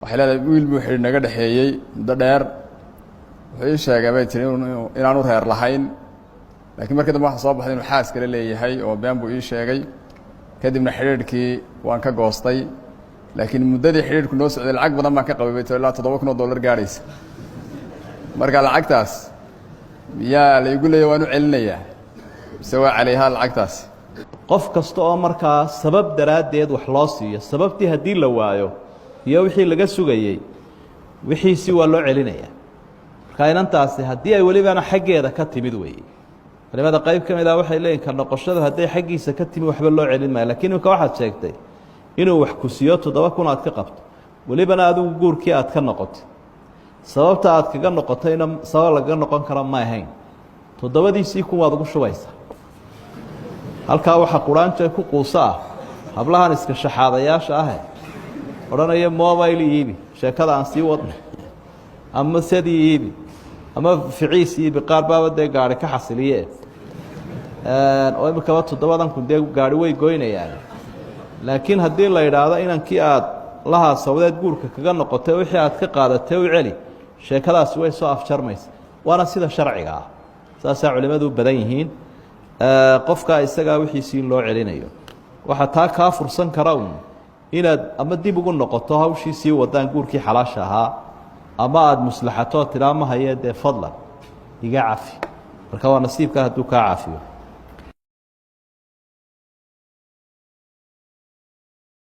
Waxay leedahay, wiil buu xidhi naga dhexeeyey muddo dheer. Wuxuu ii sheegay, bay tiri, inaanu reer lahayn, laakiin markii dambe waxa soo baxday inuu xaas kale leeyahay oo been buu ii sheegay. Kadibna xidhiidhkii waan ka goostay, laakiin muddadii xidhiidhku noo socday lacag badan baan ka qabay, bay tiri, ilaa $7,000 gaadhaysa. Marka lacagtaas miyaa laygu leeya, waan u celinayaa, mise waa calayhaa lacagtaasi? Qof kasta oo markaa sabab daraaddeed wax loo siiyo, sababtii haddii la waayo iyo wixii laga sugayey, wixiisi waa loo celinayaa. Marka inantaasi haddii ay welibana xaggeeda ka timid weeye. Culimada qayb ka mid ah waxay leeyihin, ka noqoshadu hadday xaggiisa ka timid waxba loo celin maayo. Lakiin imika waxaad sheegtay inuu wax ku siiyo, 7,000 aad ka qabto, welibana adigu guurkii aad ka noqotay. Sababta aad kaga noqotayna sabab lagaga noqon kara ma ahayn. 7-diisii kun waad ugu shubaysaa. Halkaa waxaa quraanja ku quuso ah hablahan iska shaxaadayaasha ahe odhanaya mobile iibi, sheekada aan sii wadna, ama sadii iibi ama ficiis iibi. Qaar baaba dee gaari ka xasiliye oo imikaba 7-dan kun dee gaari way goynayaan. Laakiin haddii la idhaahdo inankii aad la haasawdeed guurka kaga noqotay wixii aad ka qaadatay u celi, sheekadaasi way soo afjarmaysa. Waana sida sharciga ah, saasaa culimmadu u badan yihiin, qofkaa isagaa wixiisii in loo celinayo. Waxaa taa kaa fursan kara un inaad ama dib ugu noqoto hawshii sii wadaan guurkii xalaasha ahaa, ama aada muslaxatoo tidhaa ma haye dee, fadlan iga cafi. Marka waa nasiibka hadduu kaa cafiyo.